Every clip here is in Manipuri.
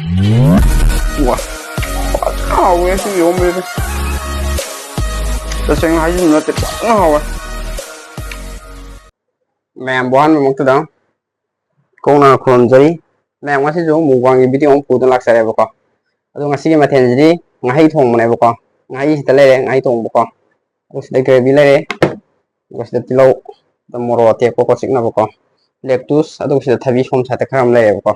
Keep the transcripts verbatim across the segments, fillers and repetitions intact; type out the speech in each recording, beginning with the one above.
ꯋꯥ, ꯐꯖꯅ ꯍꯥꯎꯋꯦ ꯉꯁꯤꯒꯤ ꯏꯔꯣꯝꯕꯁꯤꯗꯤ꯫ ꯇꯁꯦꯡꯅ ꯍꯥꯏꯖꯤꯟꯕ ꯅꯠꯇꯦ, ꯐꯖꯅ ꯍꯥꯎꯋꯦ꯫ ꯃꯌꯥꯝꯕꯨ ꯑꯍꯥꯟꯕꯃꯛꯇꯗ ꯀꯧꯅ ꯈꯨꯔꯨꯝꯖꯔꯤ꯫ ꯃꯌꯥꯝ, ꯉꯁꯤꯁꯨ mukbangꯒꯤ video ꯑꯃ ꯄꯨꯗꯨꯅ ꯂꯥꯛꯆꯔꯦꯕꯀꯣ꯫ ꯑꯗꯣ ꯉꯁꯤꯒꯤ ꯃꯊꯦꯜꯁꯤꯗꯤ ꯉꯥꯍꯩ ꯊꯣꯡꯕꯅꯦꯕꯀꯣ꯫ ꯉꯥꯍꯩꯁꯤꯗ ꯂꯩꯔꯦ, ꯉꯥꯍꯩ ꯊꯣꯡꯕꯀꯣ꯫ ꯑꯗꯨ ꯁꯤꯗ gravy ꯂꯩꯔꯦ꯫ ꯑꯗꯨꯒ ꯁꯤꯗ ꯇꯤꯜꯍꯧ, ꯑꯗ ꯃꯣꯔꯣꯛ ꯑꯇꯦꯛꯄꯀꯣ ꯆꯤꯛꯅꯕꯀꯣ, lettuce, ꯑꯗꯨꯒ ꯁꯤꯗ ꯊꯕꯤ ꯁꯣꯝ side ꯈꯔ ꯑꯃ ꯂꯩꯔꯦꯕꯀꯣ꯫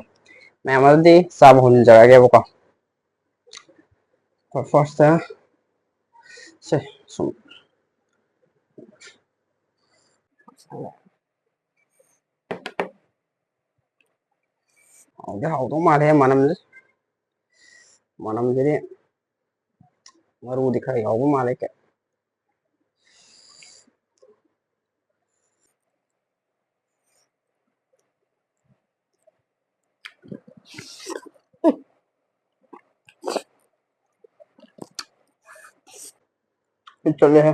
ꯃꯌꯥꯝ, ꯑꯗꯨꯗꯤ ꯆꯥꯕ ꯍꯧꯖꯤꯟꯖꯔꯛꯑꯒꯦꯕꯀꯣ꯫ ꯐꯥꯔꯁꯇ ꯁꯦ ꯁꯨꯝ ꯍꯥꯎꯗꯤ ꯍꯥꯎꯗꯧ ꯃꯥꯜꯂꯦ ꯃꯅꯝꯁꯦ꯫ ꯃꯅꯝꯁꯤꯗꯤ ꯃꯔꯨꯗꯤ ꯈꯔ ꯌꯥꯎꯕ ꯃꯥꯜꯂꯦ꯫ ꯆꯠꯂꯦꯍꯦ꯫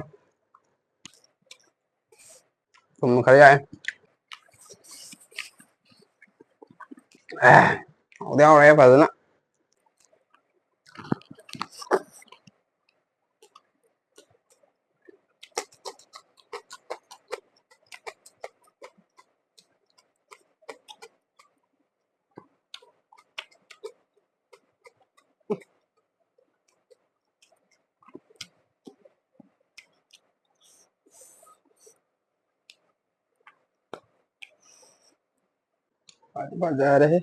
ꯊꯨꯝ ꯈꯔ ꯌꯥꯛꯑꯦ꯫ ꯑꯦ, ꯍꯥꯎꯗꯤ ꯍꯥꯎꯔꯦ ꯐꯖꯅ꯫ ꯐꯗꯤ ꯐꯖꯔꯦꯍꯦ꯫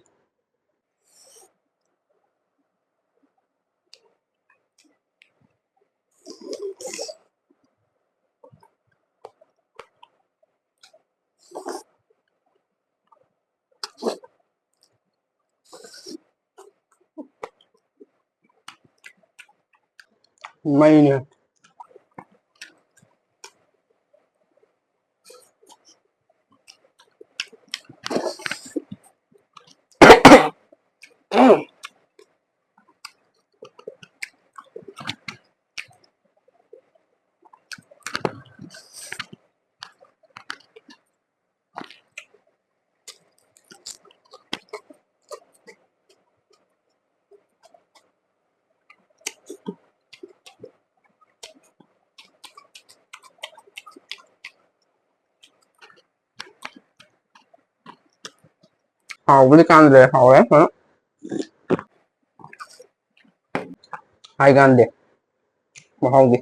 ꯃꯩꯅꯦ꯫ ꯍꯥꯎꯕꯨꯗꯤ ꯀꯥꯟꯅꯗ꯭ꯔꯦ, ꯍꯥꯎꯔꯦ ꯐꯖꯅ꯫ ꯍꯥꯏ ꯀꯥꯟꯗꯦ ꯃꯍꯥꯎꯗꯤ꯫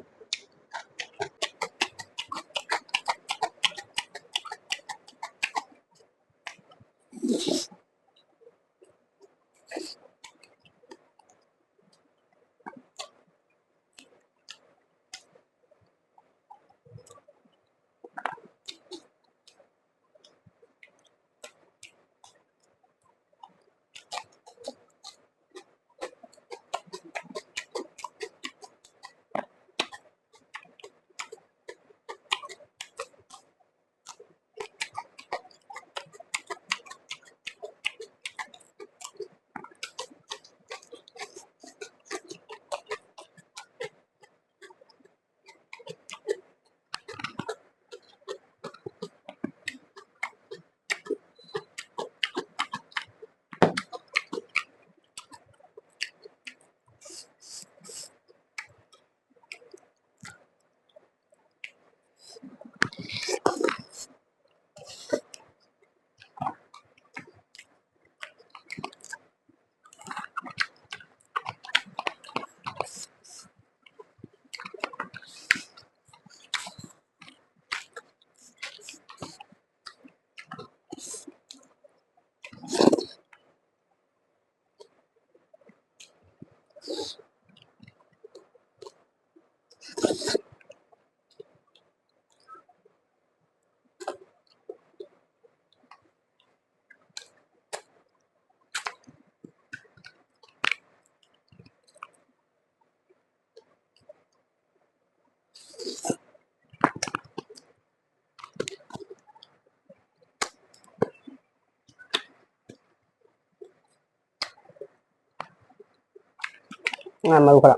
ꯉꯥ ꯃꯔꯨ ꯈꯔ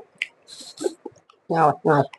ꯌꯥꯎꯔꯦ ꯉꯥꯁꯦ꯫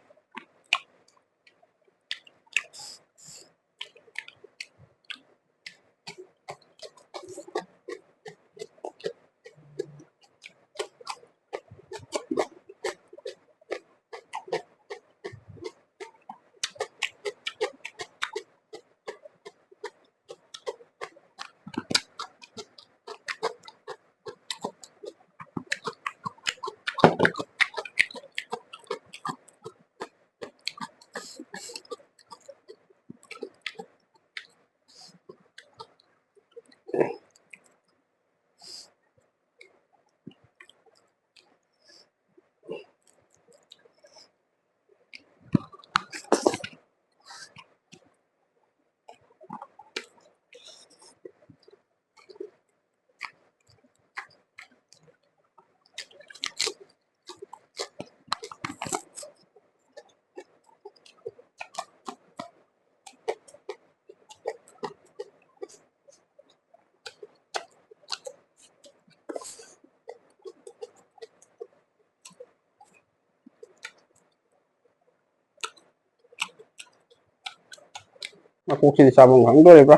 ꯃꯀꯣꯛꯁꯤꯗꯤ ꯆꯥꯐꯝ ꯈꯪꯗꯣꯔꯤꯕ꯭ꯔꯥ?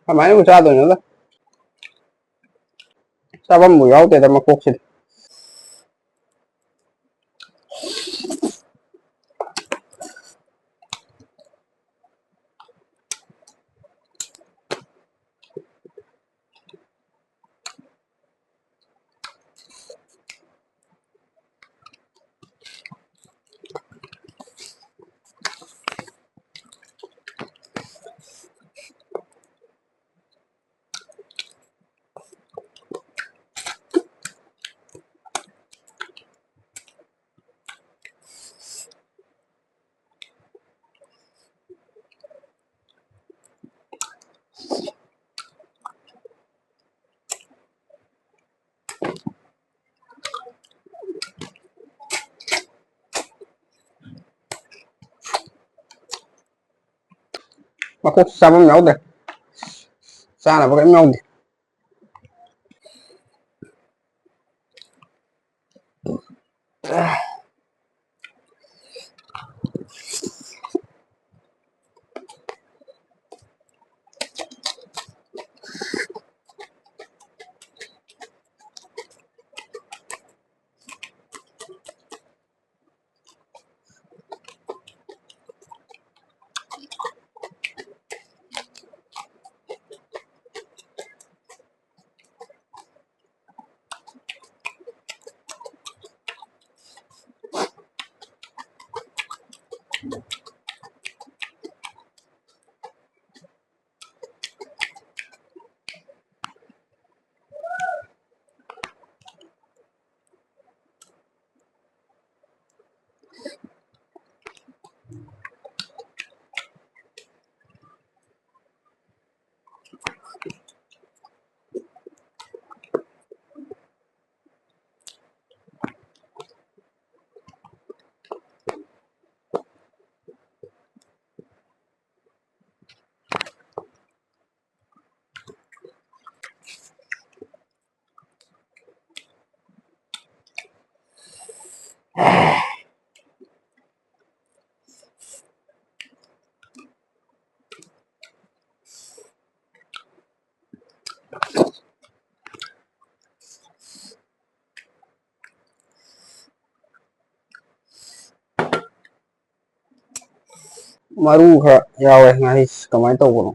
ꯀꯃꯥꯏꯅꯕꯨ ꯆꯥꯗꯣꯏꯅꯣꯗ? ꯆꯥꯐꯝꯕꯨ ꯌꯥꯎꯗꯦꯗ ꯃꯀꯣꯛꯁꯤꯗꯤ꯫ ꯃꯀꯣꯛ ꯆꯥꯐꯝ ꯌꯥꯎꯗꯦ꯫ ꯆꯥꯅꯕ ꯀꯔꯤꯝ ꯌꯥꯎꯗꯦ꯫ ꯃꯔꯨ ꯈꯔ ꯌꯥꯎꯋꯦ ꯉꯥꯍꯩꯁꯦ꯫ ꯀꯃꯥꯏꯅ ꯇꯧꯕꯅꯣ?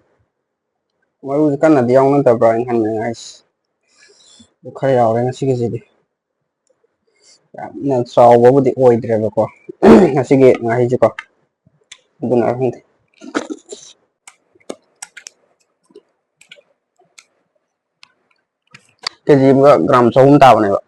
ꯃꯔꯨꯁꯦ ꯀꯟꯅꯗꯤ ꯌꯥꯎꯅꯗꯕ꯭ꯔꯥ ꯍꯥꯏꯅ ꯈꯟꯕꯅꯦ ꯉꯥꯍꯩꯁꯦ꯫ ꯑꯗꯨ ꯈꯔ ꯌꯥꯎꯔꯦ ꯉꯁꯤꯒꯤꯁꯤꯗꯤ꯫ ꯌꯥꯝꯅ ꯆꯥꯎꯕꯕꯨꯗꯤ ꯑꯣꯏꯗ꯭ꯔꯦꯕꯀꯣ ꯉꯁꯤꯒꯤ ꯉꯥꯍꯩꯁꯦꯀꯣ꯫ ꯑꯗꯨꯅ ꯈꯪꯗꯦ꯫ ꯀꯦꯖꯤ ꯑꯃꯒ ꯒ꯭ꯔꯥꯝ ꯆꯍꯨꯝ ꯇꯥꯕꯅꯦꯕ꯫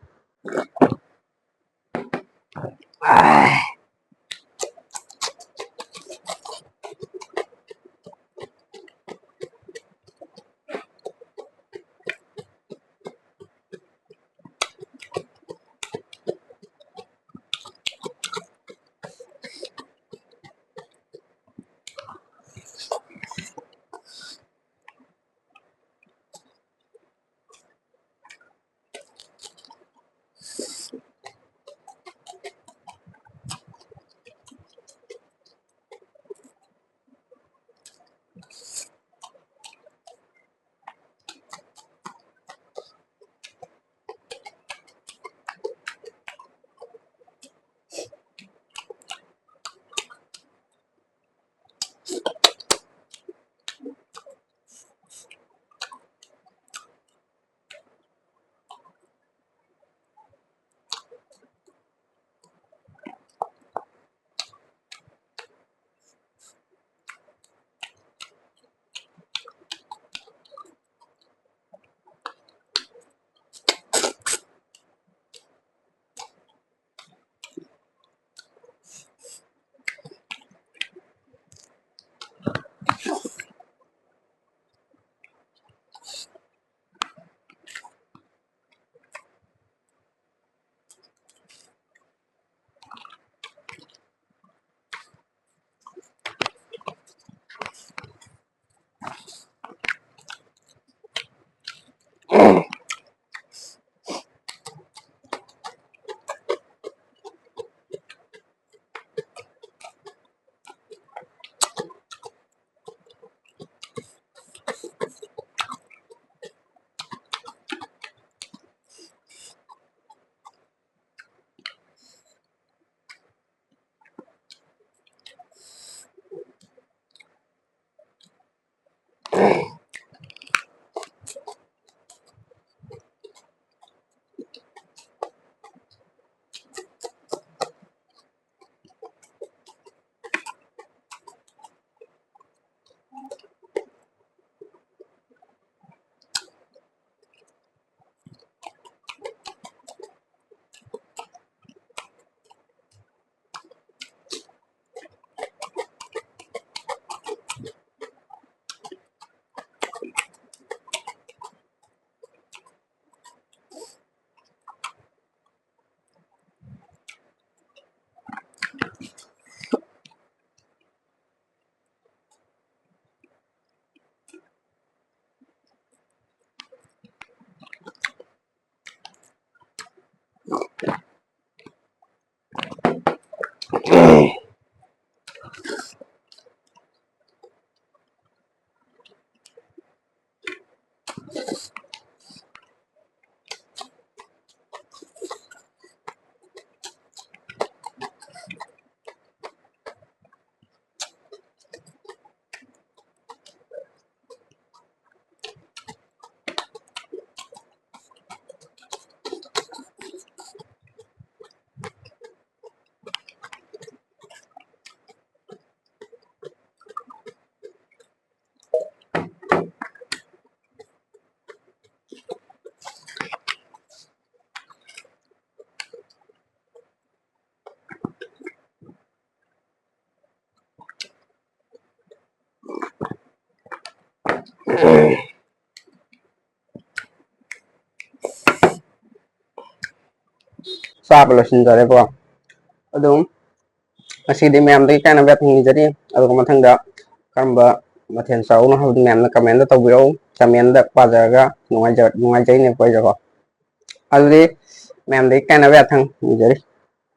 ꯆꯥꯕ ꯂꯣꯏꯁꯤꯟꯖꯔꯦꯀꯣ꯫ ꯑꯗꯨꯝ ꯉꯁꯤꯗꯤ ꯃꯌꯥꯝꯗꯒꯤ ꯀꯥꯏꯅꯕ ꯌꯥꯊꯪ ꯅꯤꯖꯔꯤ꯫ ꯑꯗꯨꯒ ꯃꯊꯪꯗ ꯀꯔꯝꯕ ꯃꯊꯦꯜ ꯆꯥꯎꯅꯣ ꯍꯥꯏꯕꯗꯨ ꯃꯌꯥꯝꯅ comment ꯇꯧꯕꯤꯔꯛꯎ꯫ Comment ꯄꯥꯖꯔꯒ ꯅꯨꯡꯉꯥꯏꯖ-, ꯅꯨꯡꯉꯥꯏꯖꯩꯅꯦꯀꯣ ꯑꯩꯁꯨꯀꯣ꯫ ꯑꯗꯨꯗꯤ ꯃꯌꯥꯝꯗꯒꯤ ꯀꯥꯏꯅꯕ ꯌꯥꯊꯪ ꯅꯤꯖꯔꯤ꯫